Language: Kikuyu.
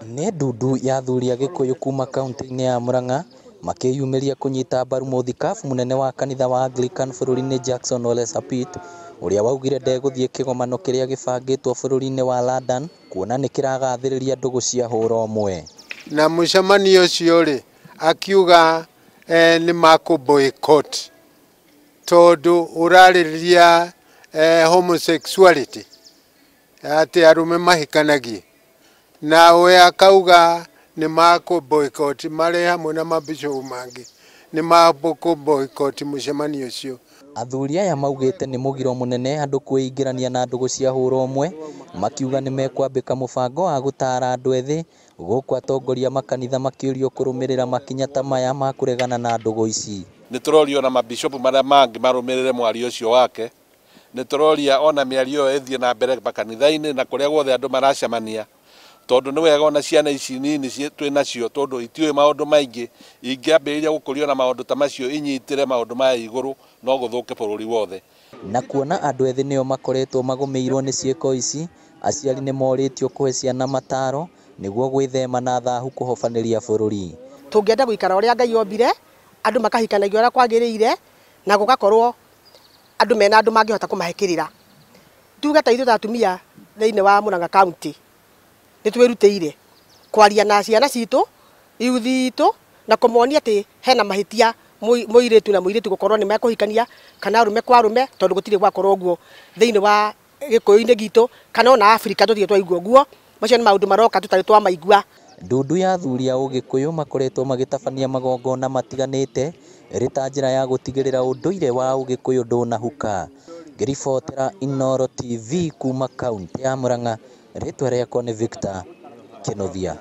Nĩ ndundu ya athuri a Gĩkũyũ kuma kaunti-inĩ ya Murang'a makĩyumĩria kũnyita mbaru mũthikabu mũnene wa kanitha wa Anglican bũrũri-inĩ Jackson Ole Sapit ũrĩa waugire ndegũthiĩ kĩgomano kĩrĩa gĩbangĩtwo bũrũri-inĩ wa London kuona nĩ kĩragathĩrĩria ndũgũ cia hũra ũmwe. Na mũcemanio ũcio rĩ, akiuga nĩ makũ boycott tondũ ũrarĩrĩria homosexuality, atĩ arũme mahikanagie, na we akauga nĩ makũ boycott marĩ hamwe na mabishop mangĩ, nĩ makũ boycott mũcemanio ũcio. Athuri aya maugĩte nĩ mũgiro mũnene andũ kwĩingĩrania na ndũgũ cia hũra ũmwe, makiuga nĩ mekwambĩka mũbango wa gũtara andũ ethĩ gũkũ atongoria makanitha makĩũrio kũrũmĩrĩra makinya ta maya ma kũregana na ndũgũ ici. Nĩ tũroria ona mabishop marĩa mangĩ marũmĩrĩre mwario ũcio wake, nĩ tũroria ona mĩario ĩyo ĩthiĩ na mbere makanitha-inĩ na kũrĩa guothe andũ maracemania, tondũ nĩ wega ona ciana ici nini twĩ nacio, tondũ itiũĩ maũndũ maingĩ, ingĩambĩrĩria gũkũrio na maũndũ ta macio inyitĩre maũndũ maya igũrũ no gũthũke bũrũri wothe. Na kuona andũ ethĩ nĩo makoretwo magũmĩirwo nĩ ciĩko ici, aciari nĩ morĩtio kũhe ciana mataro nĩguo gwĩthema na thahu kũhobanĩria bũrũri. Tũngĩenda gũikara ũrĩa Ngai ombire, andũ makahikanagia ũrĩa kwagĩrĩire, na gũgakorwo andũ mena andũ mangĩhota kũmahe kĩrĩra. Tuge ta ithuĩ ta atumia thĩinĩ wa Murang'a County nĩ twĩrutĩire kwaria na ciana citũ, yuthi itũ, na kũmonia atĩ hena mahĩtia mũirĩtu na mũirĩtu gũkorwo nĩ mekũhikania kana arũme kwa arũme, tondũ gũtirĩ gwakorwo ũguo thĩinĩ wa gĩkũyũ-inĩ gitũ kana ona Afrika tũtirĩ twaigua ũguo. Macio nĩ maũndũ maroka tũtarĩ twamaigua. Ndundu ya athuri a Ũgĩkũyũ makoretwo magĩtabania magongona matiganĩte ĩrĩ ta njĩra ya gũtigĩrĩra ũndũire wa Ũgĩkũyũ ndũnahuka. Ngĩribotera Inooro TV kuma kaunti ya Murang'a, rĩtwa rĩakwa nĩ Victor Kĩnuthia.